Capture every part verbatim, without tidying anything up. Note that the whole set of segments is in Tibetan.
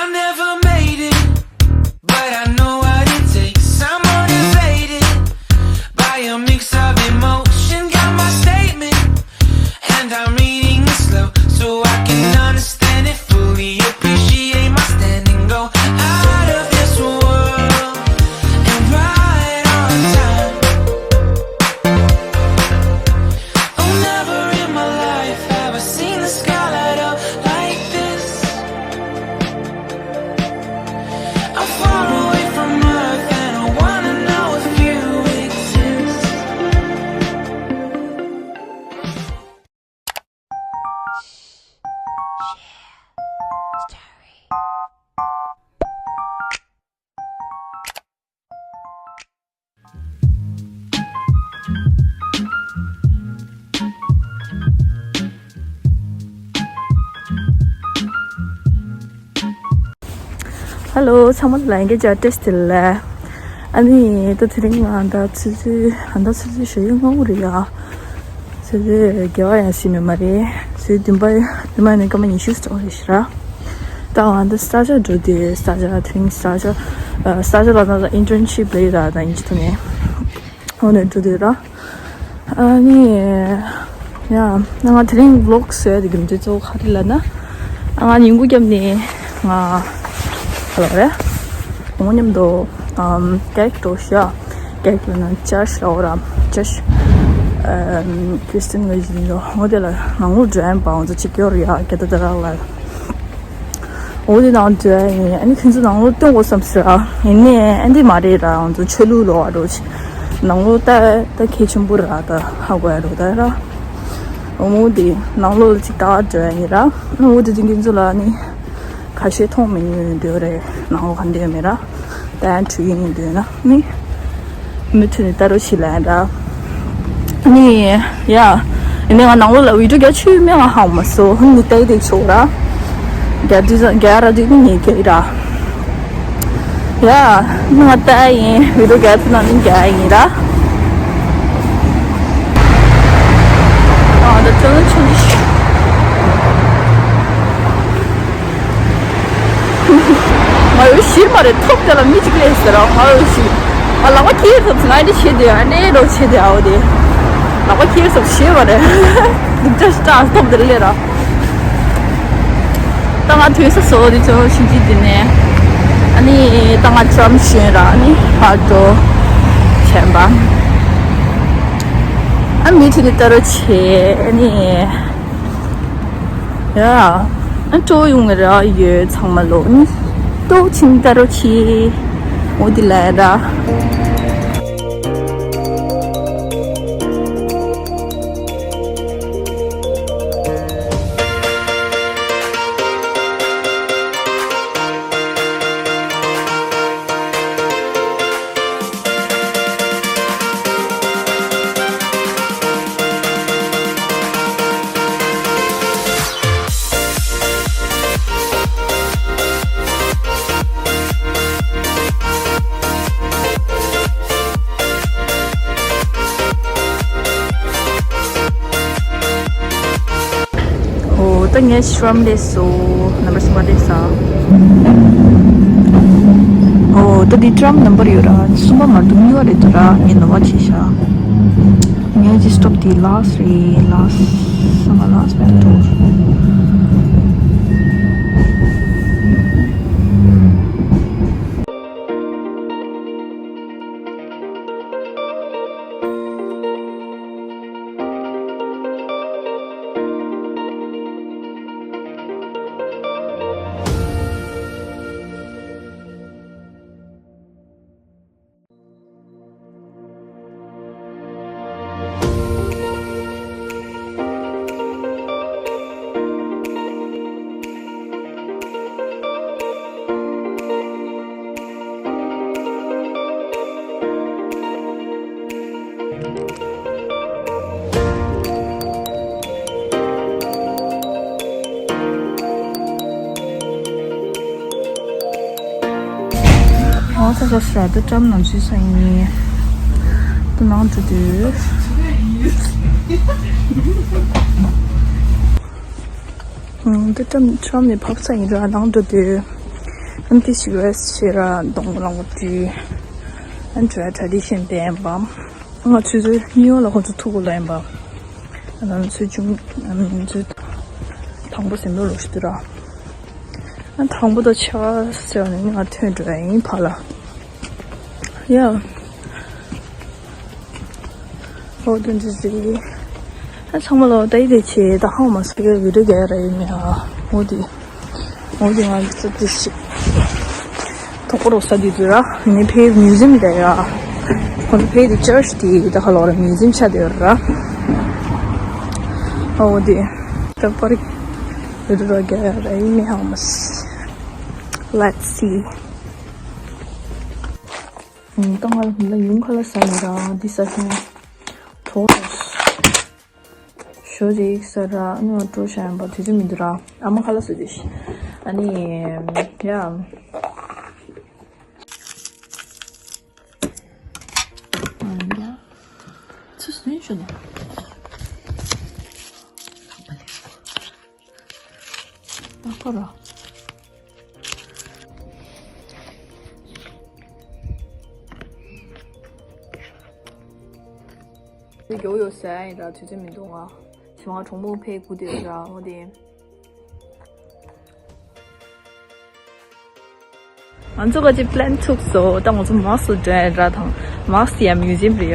I never made it, but I know what it takes. I'm motivated by a mix of emotion. Got my statement, and I'm reading it slow so I can understand it fully. Appreciate my standing, go out of this world and right on time. Oh, never in my life have I seen the sky light up like this. I'm far away from earth and I wanna know if you exist. Hello, ཚང་མ་ལ་ལན་གྱི་ཇ་ཏེས་ཏི་ལ། ཨ་ནི་ད་དེ་རིང་ང་ད་ཚོད་ཚོད་ཨ་ད་ཚོད་ཚོད་ཞོ་ཡོད་ངོ་རེད་ཡ། ཚོད་ཚོད་དགེ་བ་ཡང་ཤི་མེད་མ་རེད། ཚོད་བདུན་པ་བདུན་པ་ནས་སྐར་མ་ཉི་ཤུ་ཙམ་རེད་ཤི་ར། ད་ང་ད་སྟ་ཇ་འགྲོ་དུས་སྟ་ཇ་དེ་རིང་སྟ་ཇ་སྟ་ཇ་ལ་ད་ཨིན་ཊརན་ཤིབ་ལས་ར་ད་ཨིན་ཇི་ཐོག་ནས། འོ་ནས་འགྲོ་དུས་ར། ཨ་ནི། ཡ། ང་དེ་རིང་ཝི་ལོག་བཟོས་ཏེ་རྒྱུ་མཚན་གཙོ་བོ་ག་རེ་ལབ་ན། ང་ཉིན་གུང་རྒྱབ་ནས་ང་། ག་ལ་རེད། ངོ་མཉམ་དུ་ཨམ་ཀེག་འགྲོ་ཤག་ཀེག་ལ་ན་ཅར་ཤི་ལ་འོ་ར་ཅར་ཤི་ཨམ་ཁྲི་སི་ཊན་ངོས་ཡིན་འགྲོ་འོ་དེ་ལ་ང་ངུ་འགྲོ་ཡན་པ་འོ་ཚོ་ཅིག་ཡོར་ཡ་ཀེ་ད་ད་ར་ལ། འོ་དེ་ནང་འདྲ་ཡིན། ཨ་ནི་ཁྱོད་ཚོ་ནང་ལོགས་སྟོན་དགོས་བསམ་ཟེར་ཨ། ཡིན་ནའི་ཨ་འདི་མ་རེད་ར། ང་ཚོ་ཆོས་ལུགས་ལོག་ཨ་འགྲོ་ཆེ། ནང་ལོགས་ལྟ་ལྟ་གལ་ཆེན་པོ་ར་ད་ཧ་གོ་ཡ་འགྲོ་ད་ར། འོ་མོ་དེ་ནང་ལོགས་ལ་ཅིག་ལྟ་འགྲོ་ཡ་ཡིན་ར། འོ་དེ་དེ་ཁྱོད་ཚོ་ལ་ནི་ཁ་ཤས་མཐོང་མི་ཉན་འདོད་རེད། ནང་ལོགས་ག་འདྲ་མེད་ར། ད་ཡང་འཁྲུལ་གྱི་ཡིན་འདོད་ན་ནི། མུ་མཐུད་ནས་ལྟ་རོགས་བྱེད་ལབ་ཡ་འདྲ། ནི། ཡ། ཡིན་ནའི་ང་ནང་ལོགས་ལ་བི་ཌིའོ་རྒྱག་ཆུ་མེད་ང་ཧ་མ་སོ་ཧུན་ནི་ལྟ་ཡི་དེ་ཆོག་ར། རྒྱག་དུས་ཙང་རྒྱག་ར་དུས་ནི་ངས་རྒྱག་ཡི་ར། ཡ། ནི་ང་ལྟ་ཡིན་བི་ཌིའོ་རྒྱག་ཐུབ་ན་ནི་རྒྱག་ཡིན་ར། ཨ་ད་ཅོ་ན་ཆུང་ཆུང་ཞིག་ང་ཡོད་ཤེས་མ་རེད། ཐོབ་དེ་ལ་མི་གཅིག་ལས་ཟེར་ར་ང་ཡོད་ཤེས། ང་ལག་པ་ཁྱེར་ཐུབ་ང་འདི་བྱེད་དེ་ཨ་འདྲེ་རོ་བྱེད་དེ་ཨའོ་དེ། ལག་པ་ཁྱེར་ཐུབ་ཤེས་མ་རེད། སྡུག་ཅག་སྐྲག་ཐོབ་དེ་ལས་ར། ད་ང་ཐོས་ས་སོ་དེ་ཚོ་ཤིང་ཅི་དེ་ནས། ཨ་ནི་ད་ང་ཊམ་ཤོན་ར་ཨ་ནི་ཧ་ཏོ་ཆེན་པ། ཨ་མི་ཚོ་དེ་ལྟ་རོ་ཆེ་ཨ་ནི། ཡ། ཨ་སྤྲོ་ཡོང་ངེ་ར་ཡོད་ཚང་མ་ལོ་ནི། ཏོག་ཆིང་ཏ་རོ་ཆི། འོ་དེ་ལ་ར། ཨོ་ད་ངས་ཊམ་སླེབས་སོང་། ནམ་བར་གསུམ་པ་སླེབས་སོང་། ཨོ་ད་འདི་ཊམ་ནམ་བར་ཡོད་ར། གསུམ་པ་མ་འདུག་གཉིས་པ་རེད་འདུག་ར། ངས་ནོར་བ་བྱས་ཤག་ངས་ཅི་སི་ཊོབ་དེ་ལཱ་སི་ཊི་རེད། ལཱ་སི་ཊི་སང་ལཱ་སི་ཊི་བེ་ཊོ། ཨོ་ས་ས་ས་ད་ཊམ་ནང་ཚུད་ས་ཡིན། ད་ནང་འགྲོ་དུས། ཨང་ད་ཊམ་ཊམ་ནས་ཕབ་ས་ཡིན་ར། ནང་འགྲོ་དུས། ཨན་ཏི་ཡུ་ཨེས་ཤེ་ར་གདོང་རང་བ་དུས་ཨན་ཏྲ་ཊ་ཌི་ཤན་དེ་ཡིན་པ། ང་ཚོའི་ཚོའི་ནིའུ་ཡོག་ལ་ཁོང་ཚོ་ཐུག་གོ་ལ་ཡིན་པ། ང་ཚོའི་ཆུང་ང་ཚོའི་དང་པོ་སེམས་ལོ་ལོ་ཞིག་ཏུ་ར། ཨ་དང་པོ་དང་ཆ་ཟེར་ནས་ང་ཐོན་འགྲོ་ཡ་ཡིན་ཕ་ལ། ཡ། ཨོ་དོན་ཅི་ཟིག་ཨ་ཚང་མ་ལོ་ད་ཡི་དེ་ཆེ་ད་ཧང་མ་སི་ཀེ་བི་ཌིའོ་རྒྱག་ཡ་ར་ཡིན་མེད་ཨ། ཨོ་དེ་ཨོ་དེ་ང་ཚོ་དེ་ཞིག་དོག་པོ་རོ་ས་དེ་དུ་ར་ནི་ཕེ་མིའུ་ཛི་ཡམ་རེད་ཡ། ཁོང་ཚོ་ཕེ་དེ་ཅར་ཅི་དེ་ད་ཧ་ལོ་ར་མིའུ་ཛི་ཡམ་ཆ་དེ་ར། ཨོ་དེ་ད་པར་བི་ཌིའོ་རྒྱག་ཡ་ར་ཡིན་མེད་ཧང་མ་སི། Let's see. ད་ང་ལ་ཡུང་ཁ་ལ་ས་ཡིན་ར་འདི་ས་ཤོང་། གྲོགས་ཞོ་རིག་ས་ར་ཨ་ནི་ང་སྤྲོ་ཤ་ཡན་པ་དུས་ཚོད་མི་འདུག་ར། ཨ་མ་ཁ་ལ་སོ་དེ་ཤི། ཨ་ནི་ཡ། ཚུ་སུན་ཤོ་ན། ཨ་ཁོ་ར། དེ་མགྱོགས་ཡོད་ཟེར་ཡིན་ར་དུས་ཚོད་མི་འདུག་ང་། ཞི་མ་གྲོགས་མོ་ཕེ་སྒུག་དེ་ར་འོ་དེ། ང་ཚོ་ག་ཅི་པི་ལེན་ཚུགས་སོ། ད་ང་ཚོ་མག་སུ་འགྲོ་ཡིན་ར་དང་མག་སི་ཡ་མིའུ་ཛི་ཡམ་རེད་ཡ།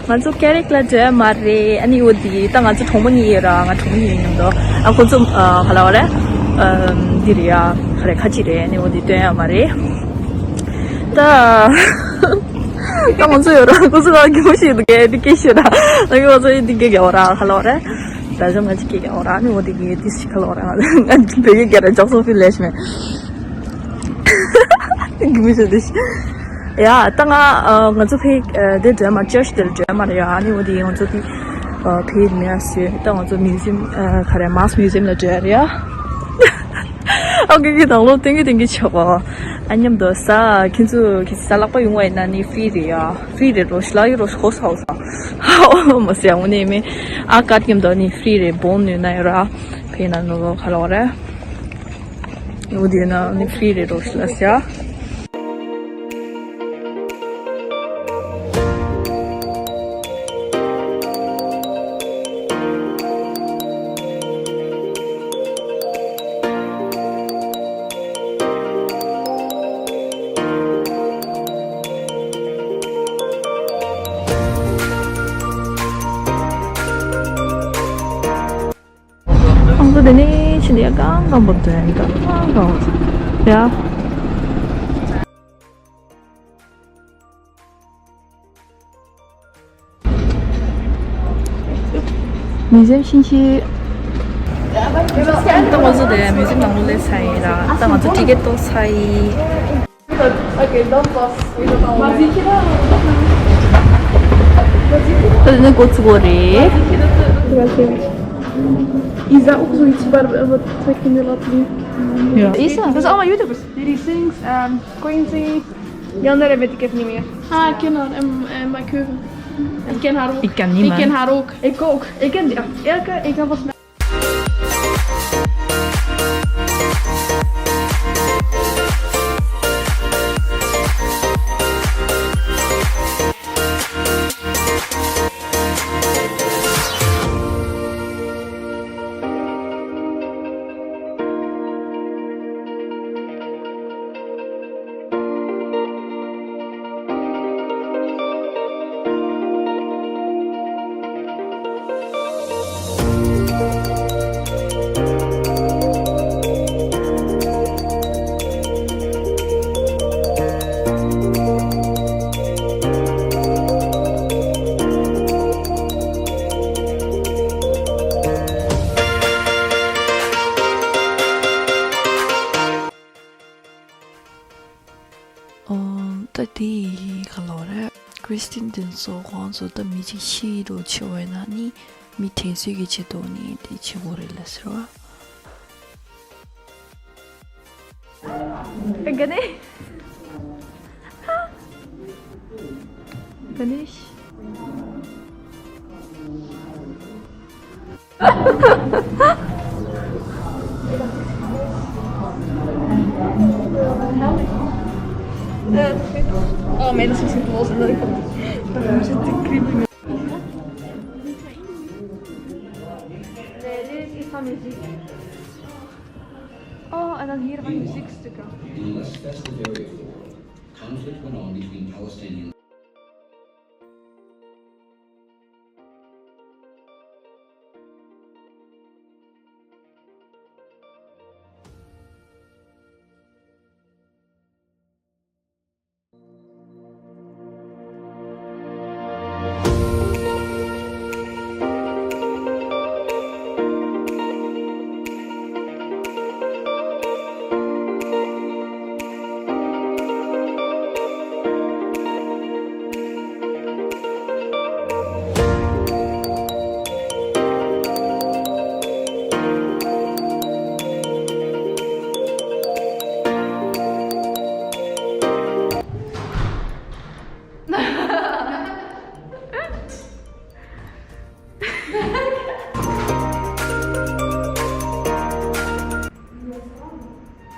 ང་ཚོ་ཀེ་རེག་ལ་འགྲོ་ཡ་མ་རེད། ཨ་ནི་འོ་དེ་ད་ང་ཚོ་གྲོགས་མོ་གཉིས་ཡོད་ར། ང་གྲོགས་མོ་གཉིས་ཡོད་མཉམ་དུ་ཨ་ཁོ་ཚོ་ཨ་ག་ལ་བ་རེད། ཨ་འདི་རེད་ཡ། ག་རེ་ཁ་ཅིག་རེད། ཨ་ནི་འོ་དེ་སྟོན་ཡ་མ་རེད། ད་ད་ང་ཚོ་ཡོད་ར་ཁོ་ཚོ་ང་གི་མོ་ཞིག་འདུག་གས་འདི་སྐད་ཤོད་ར། ང་གི་ང་ཚོ་ཡི་འདི་སྐད་རྒྱག་ར་ག་ལ་བ་རེད། ད་ཅང་ང་ཅིག་སྐད་རྒྱག་ར། ཨ་ནི་འོ་དེ་གི་དེ་ཞིག་ག་ལ་བ་རེད། ང་ང་བོད་སྐད་རྒྱག་ར་ཇག་སོ་ཕི་ལེ་ཤི་མེད། གི་མི་ཤེས་དེ་ཤི། ཡ་ད་ང་ཨ་ང་ཚོ་ཕེ་ཨ་དེ་འགྲོ་མ་ཅར་ཅི་དེར་འགྲོ་མ་རེད་ཡ། ཨ་ནི་འོ་དེ་ང་ཚོ་དེ་ཨ་ཕེ་མེད་ཟེར། ད་ང་ཚོ་མིའུ་ཛི་ཡམ་ཨ་ག་རེ་མག་སི་མིའུ་ཛི་ཡམ་ལ་འགྲོ་ཡ་རེད་ཡ། ཨ་ཀེ་ཀེ་དང་ལོ་ཏེང་གི་ཏེང་གི་ཆོག་པ། ཨ་མཉམ་དུ་ས་ཁྱེད་ཚོ་ཁྱེད་ཚོ་ས་ལག་པ་ཡོང་བ་ཡིན་ན་ནི་ཧྥི་རི་རེད་ཡ། ཧྥི་རི་རེད་རོ་ཤི་ལ་ཡི་རོ་ཤི་ཧོ་ས་ཧོ་ས་ཧོ་མ་སི་ཡ་འོ་ནི་མེ་ཨ་ཀར་མཉམ་དུ་ནི་ཧྥི་རི་རེད་བོང་ནུས་ན་ཡོད་ར། ཕེ་ན་ནོ་ལོ་ག་ལ་བ་རེད། འོ་དེ་ན་ནི་ཧྥི་རི་རེད་རོ་ཤི་ལ་སི་ཡ། ཁོང་ཚོ་དེ་ནས་ཕྱིན་ནས་གང་གང་པོ་དོན་གང་གང་ཡ། མིའུ་ཛི་ཡམ་ཕྱིན་ཆད། ད་ང་ཚོ་དེ་མིའུ་ཛི་ཡམ་ནང་ལོགས་སླེབས་ཚར་ཡིན་ལ། ད་ང་ཚོ་ཊི་ཀེ་ཊི་ཐོབ་ཚར་ཡིན། ད་དེ་ནས་འགོ་ཚུགས་པ་རེད། Ist da auch so wie zu Bar-, äh, Trekking Ja. Ist das? Das ist auch mal YouTubers. Die Sings, ähm, Quincy, die andere weiß ich jetzt nicht mehr. Ah, genau, ähm, äh, Mike Höfen. Ich kenn haar ook. Ik ken niemand. Ik ken haar ook. Ik ook. Ik ken die. Elke, ik heb volgens mij ཨོ། ད་དེ་ག་ལོ་རེད། Christine དེ་ཚོ་ཁོང་ཚོ་ད་མི་གཅིག་ཤི་རུ་ཆེ་བས་ན་ནི། མི་དྲན་གསོས་ཀྱི་ཆེད་དུ་ནི་དེ་བྱེད་དགོས་རེད་ལ་ཟེར་བ། ག་ནས། ག་ནས། Oh, mais das ist ein großes Level. Dit is van muziek. Oh, en dan hier van muziekstukken. In less festive area of the world, conflict went on between Palestinian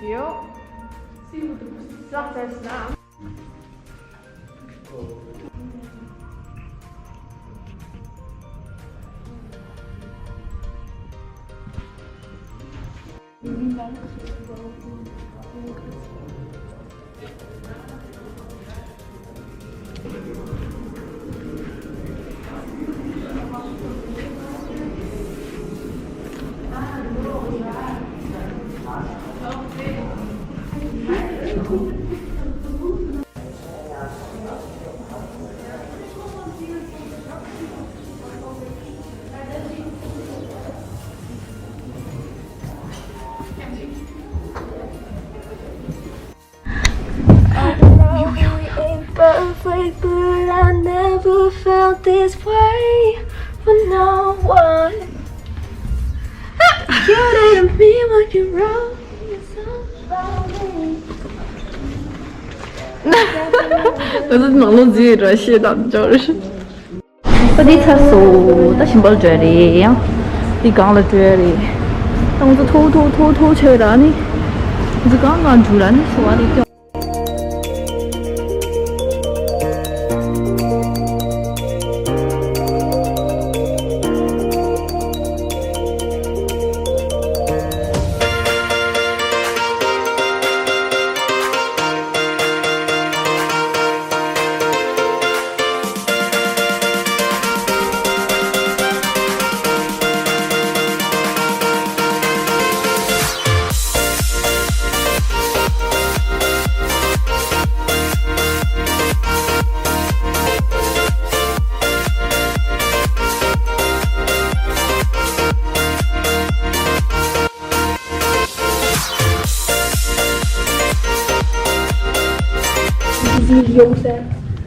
Jo. Zie moet de zacht en snel. I know we ain't perfect, but I never felt this way for no one. You didn't mean what you wrote. ད་ནང་ལོ་རྫིས་ར་ཤེས་དང་འབྱོར། ད་འདི་ཚར་སོང་། ད་ཞིམ་པར་འགྲོ་རེད། ཡང་འདི་སྒང་ལ་འགྲོ་རེད། ད་ང་ཚོ་ཐུག་ཐུག་ཐུག་ཐུག་བྱས་ར་ནི། ང་ཚོ་སྒང་སྒང་འགྲོ་ར་ནི་སོ་བ་རེད།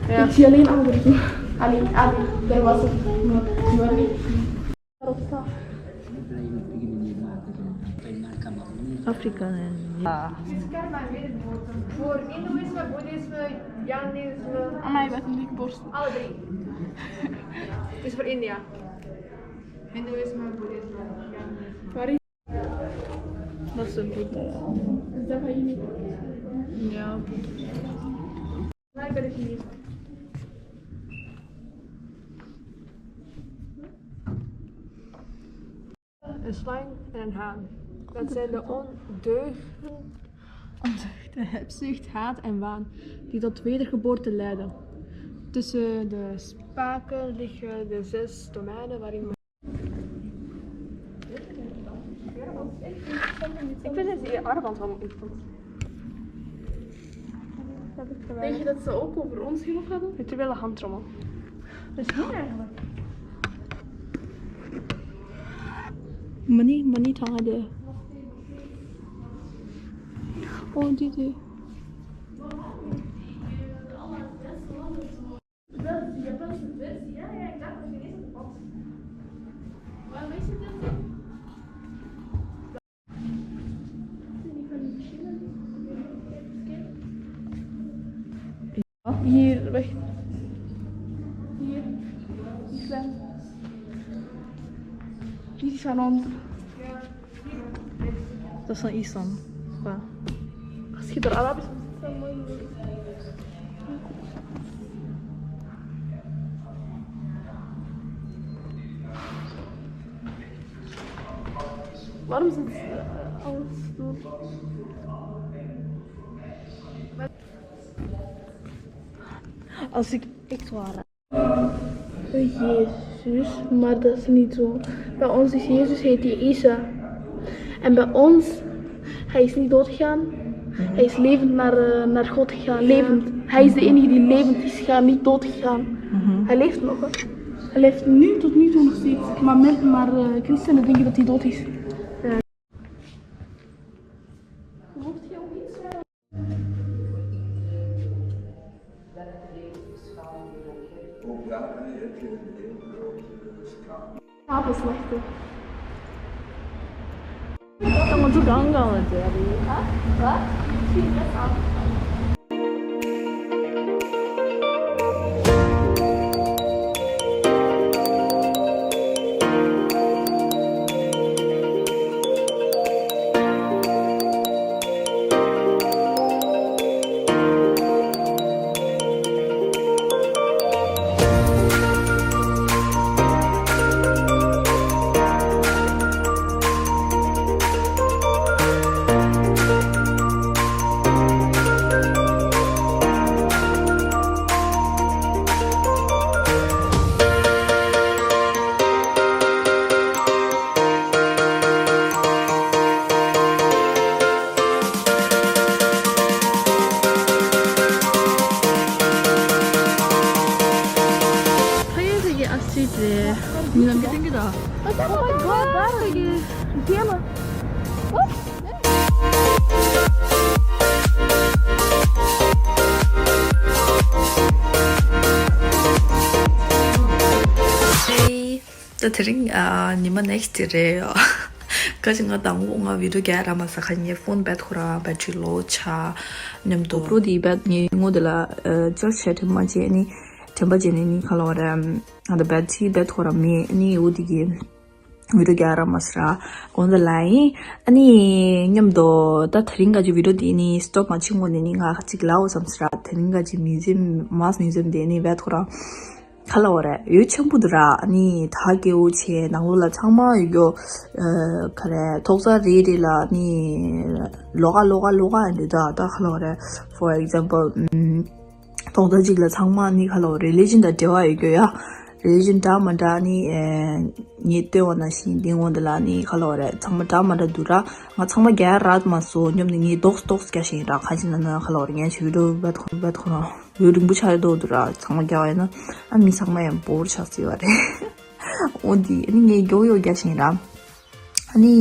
Ja. Ik zie alleen andere toe. Alleen, alleen, er was een, een, een, Afrika. Voor hindoeïsme, boeddhisme, jainisme. Amai, wat een dikke borst. Alle drie. Het is voor India. Hindoeïsme, boeddhisme, jainisme. Wat is een Boeddha? Is dat van jullie? Ja. Een slang en een haan. Dat zijn de ondeugden, ondeugden, hebzucht, haat en waan, die tot wedergeboorte leiden. Tussen de spaken liggen de zes domeinen waarin Ik vind het hier armband wel interessant. Denk je dat ze ook over ons genoeg hadden? Het is wel een handtrommel. Misschien eigenlijk. Money, money, tanga de. Oh, dit is. Dat is de Japanse versie. Ja, ja, ik dacht dat je deze had. Hier, weg. Hier. Island. Hier is aan onder. Dat is een Island. Qua. Als je er Arabisch op zit, dan moet je. Waarom zit, eh, alles door? Als ik echt waar. Jezus, maar dat is niet zo. Bij ons is Jezus, heet hij Isa. En bij ons, hij is niet doodgegaan. Hij is levend naar, eh, naar God gegaan. Levend. Hij is de enige die levend is gegaan, niet doodgegaan. Hij leeft nog, hè. Hij leeft nu, tot nu toe nog steeds. Maar, men, maar eh, christenen denken dat hij dood is. Ja. Gelooft jij ook iets? Slapen slechte. Wat moet ik aankomen, Jerry? Huh? Wat? Misschien best wel. ཕ་གིར་ཕ་གི་ཨ་སི་ཊི་རེད། མི་ལ་མི་ཏན་གི་ད། Oh my god, ད་ཕ་གི་རྒྱལ་ལ། ད་དེ་རིང་ཨ་ཉི་མ་ནེག་སི་ཌེ་རེད། ཁ་ཅིག་ང་དང་པོ་ང་བི་ཌི་ཡོ་རྒྱག་རག་མ་སོང་། ཁ་ཉིན་ཕོན་བེད་ཁོ་རང་བེ་ཊི་རི་ལོ་ཆགས་མཉམ་དུ། གོ་པྲོ་དེ་བེད་ངའི་ངོ་དེ་ལ་ཨ་ཅར་ཆ་དྲན་པ་བྱས་ནི་དྲན་པ་བྱས་ནི་ནི་ཁ་ལོ་ར་ཨ་ད་བེད་ཊི་བེད་ཁོ་རང་མེད་ནི་འོ་དེ་གི་བི་ཌི་ཡོ་རྒྱག་རག་མ་སོང་ར། གོང་དེ་ལ་ཡིན། ཨ་ནི་མཉམ་དུ་ད་དེ་རིང་ག་ཅིག་བི་ཌི་ཡོ་དེ་ནི་སི་ཊོབ་མ་བྱེད་ངོ་ནི་ནི་ང་ཁ་ཅིག་ལའོ་བསམ་སོང་ར། དེ་རིང་ག་ཅིག་མིའུ་ཛི་ཡམ་མཱས་མིའུ་ཛི་ཡམ་དེ་ནི་བེད་ཁོ་རང་། ག་ལབ་དགོས་རེད། ཡུལ་ཆེན་པོ་འདུག་ར། ཨ་ནི་ད་སྐྱེ་བོ་བྱས་ནང་ལོགས་ལ་ཚང་མ་ཡོད་རྒྱུ། ཨ་ག་རེ། ཐོག་ས་རེ་རེ་ལ་ཨ་ནི་ལོགས་ཀ་ལོགས་ཀ་ལོགས་ཀ་འདི་ད་ད་ག་ལབ་དགོས་རེད། For example, ཨམ། ཐོག་ས་གཅིག་ལ་ཚང་མ་ཨ་ནི་ག་ལབ་དགོས་རེད། རི་ལི་ཇན་དང་འབྲེལ་བ་ཡོད་རྒྱུ་ཡ། རི་ལི་ཇན་འདྲ་མི་འདྲ་ཨ་ནི་ཨེ་ངས་ལྟོས་པ་ནང་བཞིན་འདི་སྔོན་དུ་ལ་ཨ་ནི་ག་ལབ་དགོས་རེད། ཚང་མ་འདྲ་མི་འདྲ་འདུག་ར། ང་ཚང་མ་རྒྱག་རག་མ་སོང་། སྙམ་ནས་ངས་རྡོག་རྡོག་རྒྱག་བཞིན་ར། ག་ཅི་ན་ན་ག་ལབ་དགོས་རེད། ངས་ཆུ་རུ་བད་ཁོ་བད་ཁོ་རང་། ལོ་རིང་པོ་ཆགས་རེད་འདུག་ར། ཚང་མ་རྒྱག་ཡོད་ན་ཨ་མི་ཚང་མ་ཡང་བོར་ཆགས་སྲིད་པ་རེད། འོ་འདི་ཨ་ནི་ངས་མགྱོགས་མགྱོགས་རྒྱག་བཞིན་ར། ཨ་ནི་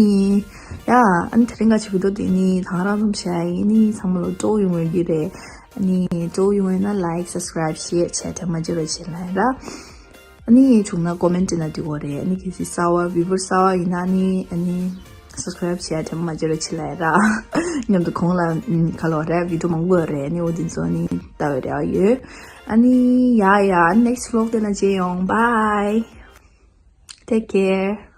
ཡ་ཨ་ནི་དེ་རིང་ག་ཅིག་བི་ཌི་ཡོ་དེ་ནི་ད་ག་རང་ཙམ་བྱས་ཡིན། ནི་ཚང་མ་ལ་སྤྲོ་ཡོང་བའི་རྒྱུ་རེད། ཨ་ནི་སྤྲོ་ཡོང་བས་ན་ལའིཀ་སབ་སི་ཀ་རའིབ་ཤེར་བྱས་དྲན་མ་བརྗེད་རོགས་བྱེད་ལ་ཡིན་ར། ཨ་ནི་བྱུང་ན་ཀོ་མེན་ཊི་ན་འབྲི་དགོས་རེད། ཨ་ནི་གལ་སྲིད་གསར་པ་བིའུ་ཝར་གསར་པ་ཡིན་ན་ཨ་ནི་ཨ་ནི་སབ་སི་ཀ་རའིབ་བྱས་དྲན་མ་བརྗེད་རོགས་བྱེད་ལ་ཡིན་ར། མཉམ་དུ་གོང་ལ་ཨམ་ག་ལབ་དགོས་རེད། བི་ཌི་ཡོ་མང་པོ་ཡོད་རེད། ཨ་ནི་འོ་འདི་ཚོ་ཨ་ནི་ལྟ་བའི་རེ་བ་ཡོད། ཨ་ནི་ཡ་ཡ་ནེག་སི་ཊི་བི་ལོག་དེ་ན་མཇལ་ཡོང་། Bye. Take care.